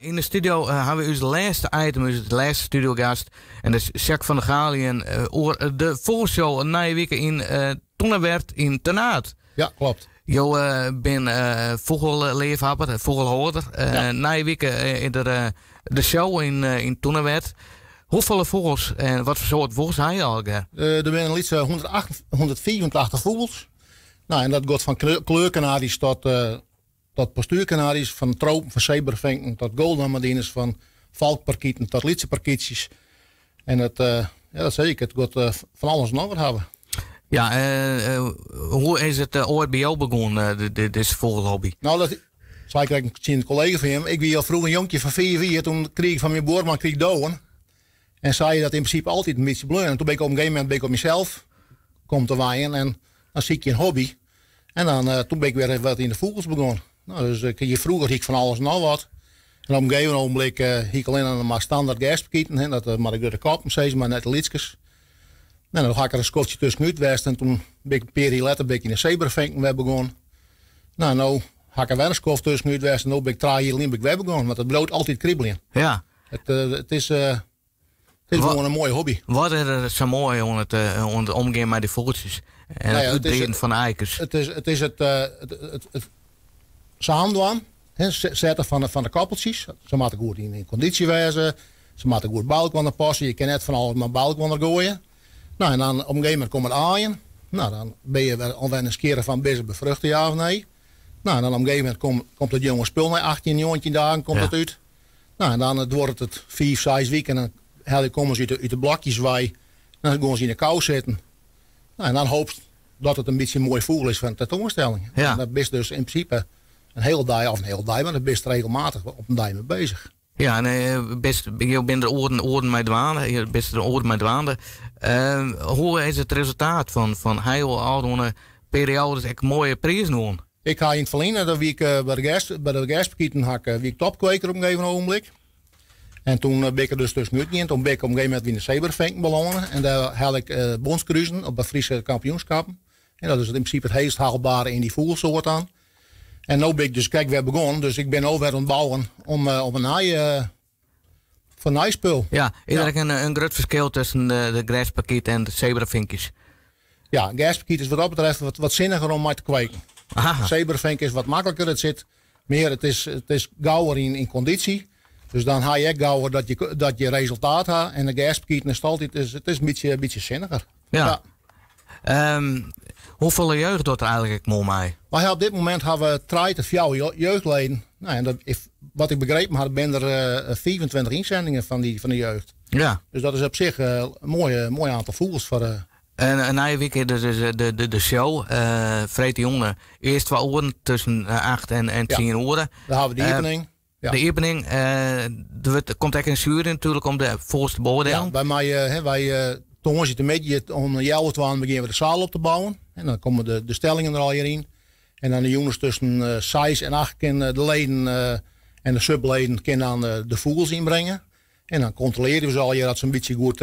Yn de studio hawwe we ús lêste item, ús lêste studiogast. En dat is Jacques van der Galiën oer de fûgelshow nije wike yn Tûnawert yn Ternaard. Ja, klopt. Jo binne fûgelleafhawwer, fûgelhâlder. Ja. Nije wike is der de show yn Tûnawert. Hoefolle fûgels en wat foar soart fûgels ha je allegear? Der binne in lytse 185 fûgels. Nou, en dat giet fan kleurkanaries tot postuerkanaries, fan tropen, fan sebrafinken tot goldamadines, fan valkparkieten tot lytse parkietsjes. En dat, ja, dat sei ik, it giet fan alles en noch wat hawwe. Ja, hoe is it oait by jo begûn, dizze fûgelhobby? Nou, dat sei ik krekt tsjin in kollega fan jim. Ik wie al froech in jonkje fan 5 jier, toen krieg ik fan myn buorman krieg dowen. En sa is dat yn prinsipe altyd in bytsje bleaun. En toen bin ik op in gegeven momint bin ik op mysels kommen te wenjen en dan sykje je in hobby. En dan, eh, toen bin ik wer wat yn de fûgels begûn. Nou, dus ik hie froeger hie ik fan alles en noch wat. En op in gegeven ogenblik uh, hie ik allinne mar standaard gersparkieten, hè, dat mar de grutte koppen, sis mar, net de lytskes. Nou, dan ha ik der in skoftsje tuskenút west en toen bin ik in pear jier letter bin ik yn de zebrafinken wer begûn. Nou, no ha ik der wer in skoft tuskenút west en no bin ik 3 jier lyn bin ik wer begûn, want it bliuwt altyd kribeljen. It is gewoan in moaie hobby. Wat is der sa moai oan it omgean mei dy fûgeltsjes en Nou ja, it útbrieden fan aikes? It is it samen dwaan, hè, setten fan de koppeltsjes. Se moatte goed yn kondysje wêze. Se moatte goed by elkoar passe. Je kinne net fan alles mar by elkoar goaie. Nou, en dan op in gegeven momint komme de aaien. Nou, dan bin je wer alwer nijsgjirrich fan binne se befruchte, ja of nee. Nou, en dan op in gegeven momint komt it jonge spul nei 18, 19 dagen komt it út. Nou, en dan duorret it 5, 6 wiken en dan helje komme se út de blokjes wei. Dan gean se yn de kou sitten. Nou, en dan hoopst dat it in bytsje in moai fûgel is foar in tentoanstelling. En dat bist dus yn prinsipe in hiele dei, of in hiele dei, mar dat bist regelmatich op in dei mei bezich. Ja, en bist, jo binne der oeren mei dwaande, jo bist der oeren mei dwaande. Hoe is it resultaat fan ha jo ôfrûne perioades ek moaie prizen wûn? Ik ha yn it ferline, dat wie ik by de gersparkieten, ha ik, wie ik topkweker op in gegeven ogenblik. En toen bin ik der dus tuskenút gien. Toen bin ik op in gegeven momint yn de zebrafinken belâne. En dêr helle ik bonskruzen op de Fryske kampioenskappen. En dat is yn prinsipe it heechst haalbare yn dy fûgelsoart dan. En no bin ik dus krekt wer begûn. Dus ik bin no wer oan it bouwen om in nije, foar nij spul. Ja, is der ek in grut ferskil tusken de gersparkiet en de zebrafinkjes? Ja, in gersparkiet is wat dat betreft wat sinniger om mei te kweken. Zebrafink is wat makliker. It sit mear, it is gauwer yn kondysje. Dus dan ha je ek gauwer dat je resultaat ha. En de gersparkieten is altyd, it is in bytsje sinniger. Hoefolle jeugd docht der eigentlik ek moai mei? Wy ha op dit momint hawwe we trije te fjouwer jeugdleden. Nou, en dat is, wat ik begrepen ha, binne der 25 ynstjoeringen fan de jeugd. Dus dat is op sich in moai oantal fûgels foar de En nije wike dus is de show. Freedtejûn earst 2 oeren tusken 8 en 10 oere. Dan hawwe we de iepening. De iepening. Der komt ek in sjuery natuerlik om de fûgels te beoardielen. Ja, wy meie, hè, wy tongersdeitemiddei om healwei twaen begjinne we de saal op te bouwen. En dan komme de stellingen der allegear yn. En dan de jûns tusken 6 en 8 kinne de leden en de subleden kinne dan de fûgels ynbringe. En dan kontrolearje we se allegear dat se in bytsje goed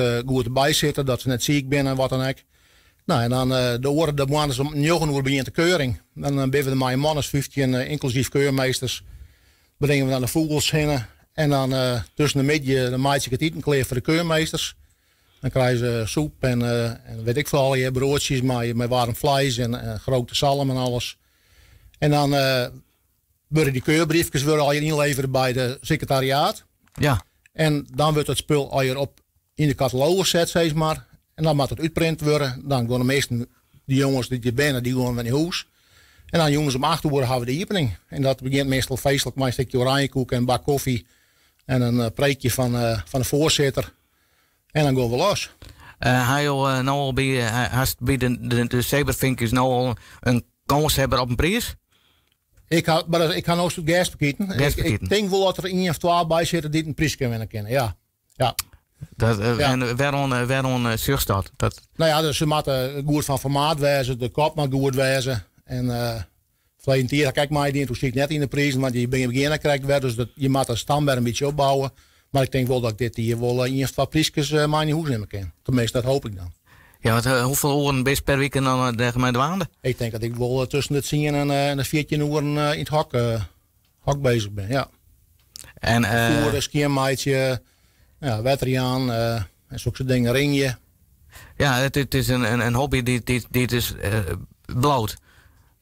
derby sitte, dat se net siik binne en wat dan ek. Nou, en dan de oare, de moarns om 9 oere begjint de keuring. Dan binne we der mei in man as 15, ynklusyf keurmeesters, bringe we dan de fûgels hinne. En dan tusken de middei dan meitsje ik it iten klear foar de keurmeesters. Dan krije se soep en weet ik folle allegear, broadsjes mei waarm fleis en gerookte salm en alles. En dan wurde dy keurbriefkes wurde allegear ynlevere by de sekretariaat. En dan wurdt it spul allegear op yn de katalogus set, sis mar. En dan moat it útprint wurde. Dan gean de measten, de jonges dy't hjir binne, dy gean wer nei hûs. En dan jûns om 8 oere hawwe we de iepening. En dat begjint meastal feestlik mei in stikje oranjekoek en in bak kofje en in preekje fan de foarsitter. En dan gean we los. Ha jo no al by, hast by de zebravinkjes no al in kânshebber op in priis? Ik ha, mar ik ha no so't gersparkieten. Ik Gersparkieten. tink wol dat der ien of twa by sitte dy't in priis kinne winne kinne, ja. Ja. Dat Ja. En wêroan sjochst dat? Dat Nou ja, dus se moatte goed fan formaat wêze, de kop moat goed wêze. En ferleden tiid ha ik ek meidien, toen siet ik net yn de prizen, want je binne begjinne krekt wer, dus je moatte de stam wer in bytsje opbouwe. Mar ik tink wol dat ik dit jier wol ien of twa pryskes mei nei hûs nimme kin. Tenminste, dat hoop ik dan. Ja, want hoefolle oeren bist per wike dan dêr mei dwaande? Ik tink dat ik wol tusken de 10 en de 14 oeren yn it hok bezich bin, ja. En, Voeren, skjinmeitsje, ja, wetter jaan en sokke dingen, ringje. Ja, it is in hobby dy't is bliuwt.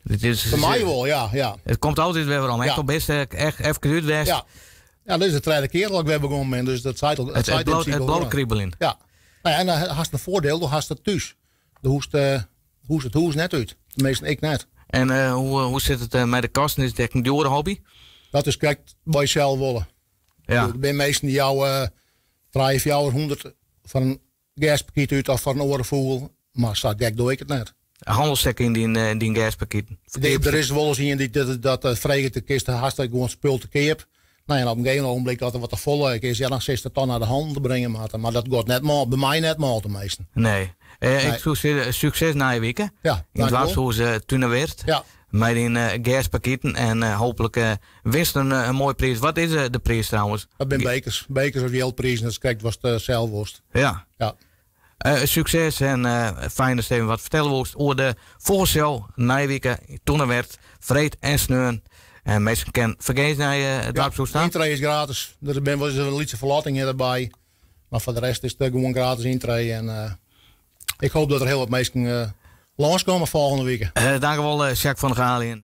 It is, Foar my wol, ja, ja. It komt altyd wer werom. Ja. Ek al bist echt efkes út west. Ja. Ja, dit is de tredde kear dat ik wer begûn bin, dus dat seit al. It, it bliuwt, it bliuwt kriebeljen. Ja. Nou ja, en dan hast in foardiel, do hast it thús. Do hoechst, hoechst it hûs net út. Teminsten, ik net. En hoe sit it mei de kosten? Is it echt in djoere hobby? Dat is krekt wat je sels wolle. Ja. Der binne minsken dy't jouwe trije, 400 foar in gerspakket út of foar in oare fûgel. Mar sa gek doch ik it net. Hannelstek yn dyn gerspakketten? Der is wolris ien dy't dat freget, de kist hast gewoan spul te keap. Nou ja, en op in gegeven ogenblik dat der wat te folle is, ja, dan sitst it toch nei de hannel te bringen. Mar dat giet net by my net mal teminsten. Nee. Nee. Ik soe sizze, sukses nije wike. Ja, yn it dankjewol. doarpshûs Tunawert. Ja. Mei dyn gerspakketten en hooplik winst in moaie priis. Wat is de priis trouwens? Dat binne bekers. Bekers of jildprizen, dat is krekt watst sels wolst. Ja. Ja. Sukses en fijn datst even wat fertelle wolst oer de fûgelshow nije wike yn Tunawert, freed en sneon. En minsken kin fergees nei it Ja, doarpshûs ta. yntree is gratis. Der binne wol ris in lytse ferlotting derby. Mar foar de rest is it gewoan gratis yntree. En ik hoop dat der hiel wat minsken lânskomme folgjende wike. Dankjewol, Jacques van der Galiën.